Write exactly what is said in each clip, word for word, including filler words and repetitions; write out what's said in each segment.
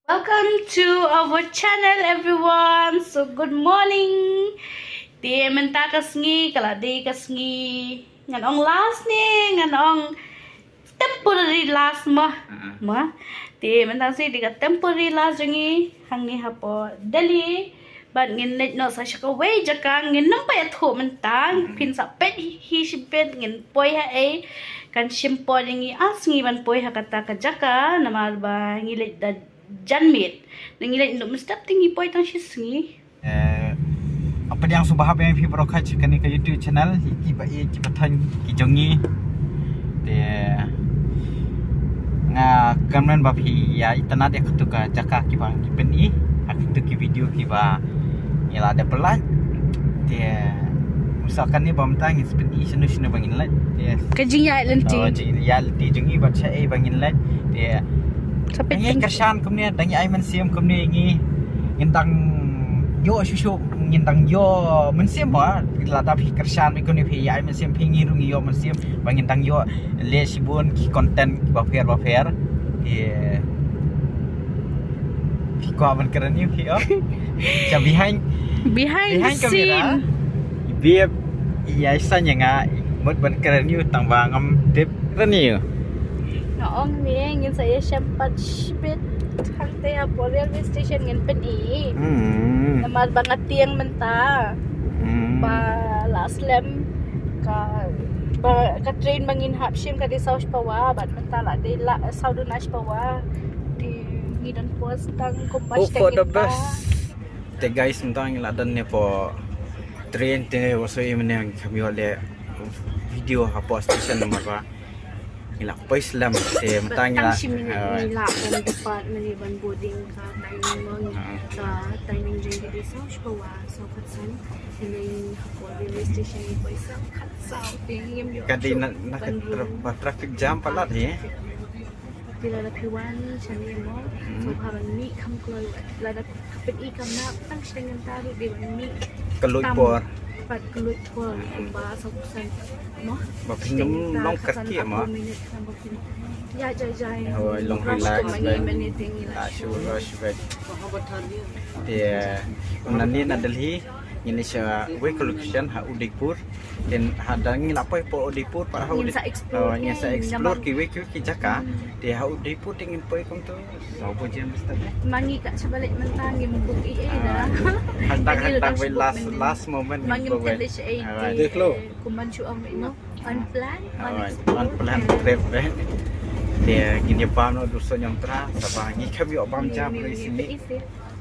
Welcome to our channel, everyone. So, good morning. Te mynta ka sngi ka la dei ka sngi, ngan ong last ne ngan ong temporary last mo. Mo. Te mynta ka sngi dei ka temporary last jong ngi hangne hapoh Delhi. Bad ngin leit noh sa sha kawei jaka, ngin nym pat ïathuh mynta. Phin sa peit hi shibit, ngin poi ha ei. Kan shim por ïa ngi ar sngi ban poi ha kata ka jaka, namar ba ngi leit da janmiet. Ngi leit mynstep te ngi poi tang shi sngi. Eh, ap pdiang sngewbha ïa phi baroh kha sha kane ka YouTube channel, kiba ïeit kiba thoiñ ki jong ngi. Te nga kyrmen ba phi ïa itynnad ïa katu ka jaka kiba ngi pyni ha katu ki video kiba ngi la dep pynlait. Te mynta kane ba mynta ngin pyni shano shano ba ngin lait. Te ka jingïaid lynti, ka jingïaid lynti jong ngi bad shaei ba ngin lait. Te sa peit ngi kyrshan kumne, dang ïa ai mynsiem kumne ngi, ngin dang ïoh shuh shuh, ngin dang ïoh mynsiem ba lada phi kyrshan kumne phi ïa ai mynsiem, phi ngi ruh ngi ïoh mynsiem ba ngin dang ïoh leh shibun ki content bapher bapher. Ki, phi kwah ban kren ïa phi, oh? Ka behind, behind the scene. Biep ïa sa nya nga mut ban kren ïa tang ba ngam tip kren ïa. Nga ong ne ngin sa ïa shem pat shibit hangta hapoh railway station ngin pyni. Namar ba nga tieng mynta. Ba la slem ka, ba ka train ba ngin hap shim ka dei saw shiphew bad mynta la dei la saw duna shiphew. Te ngi don pos tang kumba. Hope for the best. Te guys, mynta ngi la don ne hapoh train te, wa soi mynne ngi kham ïoh leh video hapoh station namar ba ngi la poi slem. Te mynta ngi la, tang shi minit ngi la ong department ban boarding ka timing mo, ka timing jong ka dei saw shiphew, saw khatsan. Te ngi hapoh railway station ngi poi saw khatsaw te ngim ïoh. Ka dei na ka traffic jam palat hi. Te lada phi wan shane mo, sngewbha ban mih kham kloi, lada phi peit i kam na tang shi teng mynta ruh dei ban mih. Ka luid por. Pat ka luid por kumba saw khatsan mo. Ba phin ym long kyrkieh mo. Ïa jai jai. Hoi, long relax ban. Rush ban. Te nane na Delhi ngin ïa sha wei ka location ha Udaipur. Te ha dang ngi la poi hapoh Udaipur pat ha Udaipur. Ngin sa explore, ngin sa explore kiwei kiwei ki jaka. Te ha Udaipur te ngin poi kumtu. Saw baje mynstep. Ma ngi kat sha ba leit mynta ngim book ei ei da. Hangta hangta wei last, last moment ngim book ei ei. Kumban shu ong ei no. Unplanned, unexpected. Unplanned trip eh. Te ngin ïa bam noh da u soh ñiamtra, sa ba ngi kham ïoh bam ja pyrshah.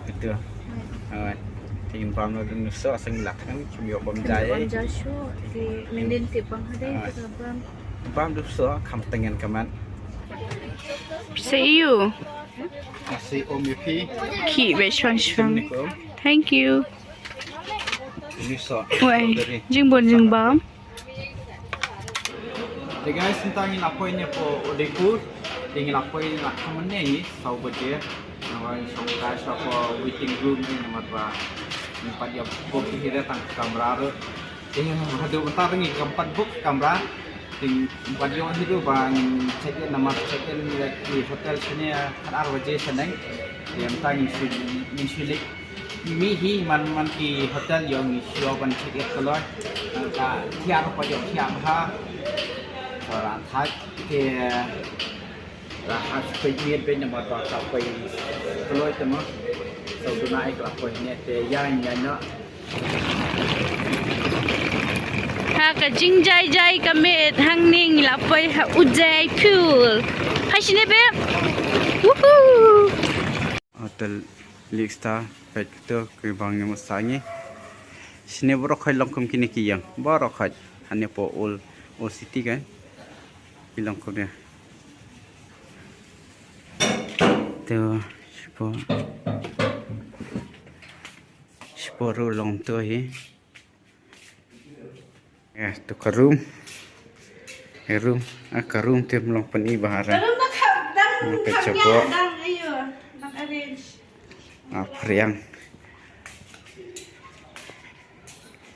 Betul. Te ngin bam noh da u soh, sa ngi la thngan kham ïoh bam ja ei. Bam ja shuh, te ngin tip bam hadien te bam. Bam da u soh, kham tyngen ka mat. See you. See you, Mipi. Ki wei shwang shwang. Thank you. Wei, jingbun jingbam. Te guys, mynta ngi la poi ne hapoh Udaipur. Te ngi la poi, ngi la kham mynne ngi saw baje. Ngi wan shong ka sha hapoh waiting room ngi namar ba ngim pat ïoh book hi ruh tang kamra ruh. Te haduh mynta ngi kam pat book kamra. Te ngim pat ïoh hi ruh ba ngin check in namar check in ïa ki hotel shane khatar baje shaneng. Te mynta ngin shu, ngin shu leit mih hi man man ki hotel ïoh ngi shu ban check in kloi. Ka thiah ruh pat ïoh thiah bha. Ka la thait te la ha shu peit miet beit namar ba ka poi kloi te mo. Saw duna ei ka la poi ne te ïa ïa noh. Ha ka jingjai jai ka miet hangne ngi la poi ha Udaipur. Hai shane beb. Woohoo. Hotel Lake Star, peit kito ki bang ni musa ngi. Shane baroh khoit long kum kine ki ïing. Baroh khoit. Hane hapoh old, old city kan. Ki long kum ne. To, shipor. Shipor ruh long to hi. Ya, to ka room. Ka room, ah, ka room te ym long pyni bha re. Ka room na kham dang, ka kham jabok. Dang, ayo, dang arrange. Ah, phriang.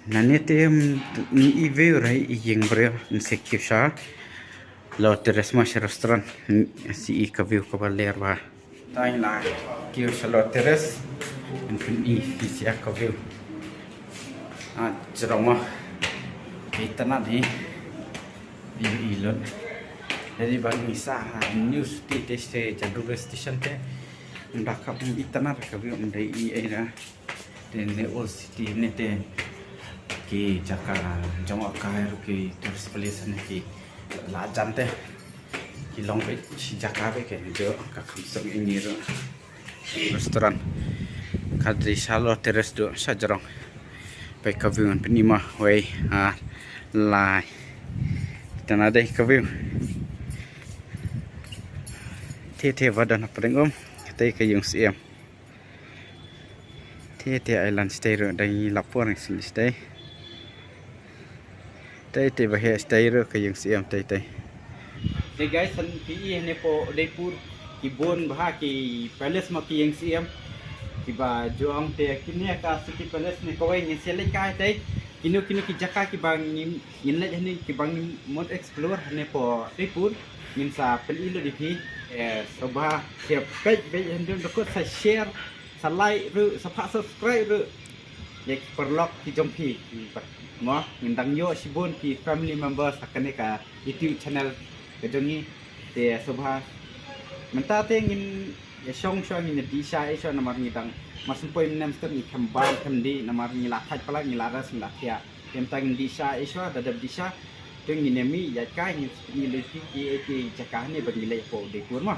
Nane te, mm, i view re i ïing briew, nse kiew sha. Lo te Resma sha restaurant, mm, si i ka view kaba ler bha. Tang la kiew sha Lower Terrace. Ngan pyni phi sha ka view. Ah, jrong mo. Itynnad hi. Ïohi lut. Dei ba ngi sah ha New City te, sha Jadoo Station te. Ynda ka bym itynnad ka view ym dei ei ei. Te ne Old City ne te ki jaka jngohkai ruh, ki tourist place ne ki la jan te. Ki long beit shi jaka beit, ki jngoh ka kham suk ïa ngi ruh. Restaurant. Ka dei sha Lower Terrace duh sha jrong. Peit ka view ngan pyni mo, wei, ar, lai. Tang dei ka view. Te te ba don ha pdeng um. Te ka ïing siem. Te te ai lan shatei ruh, dang ïalap por ngi sngewsih shatei. Te te ba heh shatei ruh ka ïing siem te te. Te guys, san phi i hangne hapoh Udaipur ki bun bha ki palace mo ki ïing siem. Kiba jong te kine ka City Palace ne kawei, ngin sa leit kai te. Kino kino ki jaka kiba ngin, ngin leit hangne kiba ngin mut explore hangne hapoh Udaipur. Ngin sa pyni lut ïa phi. Eh, sngewbha share, peit peit hangne, dang kut sa share, sa like ruh, sa phah subscribe ruh. Ïa ki paralok ki jong phi. Mo, ngin dang ïoh shibun ki family members ha kane ka YouTube channel ka jong ngi. Te sngewbha. Mynta te ngin ïa shong shuwa, ngin ïa dih sha ei shuwa namar ngi dang, mar shu poi mynne mynstep ngi khlem bam khlem dih namar ngi la thait palat, ngi la rest, ngi la thiah. Te mynta ngin dih sha ei shuwa, da dep dih sha. Te ngin ïa mih ïaid kai, ngin pyni lut ïa phi ki, ki jaka hangne ba ngi leit hapoh Udaipur mo.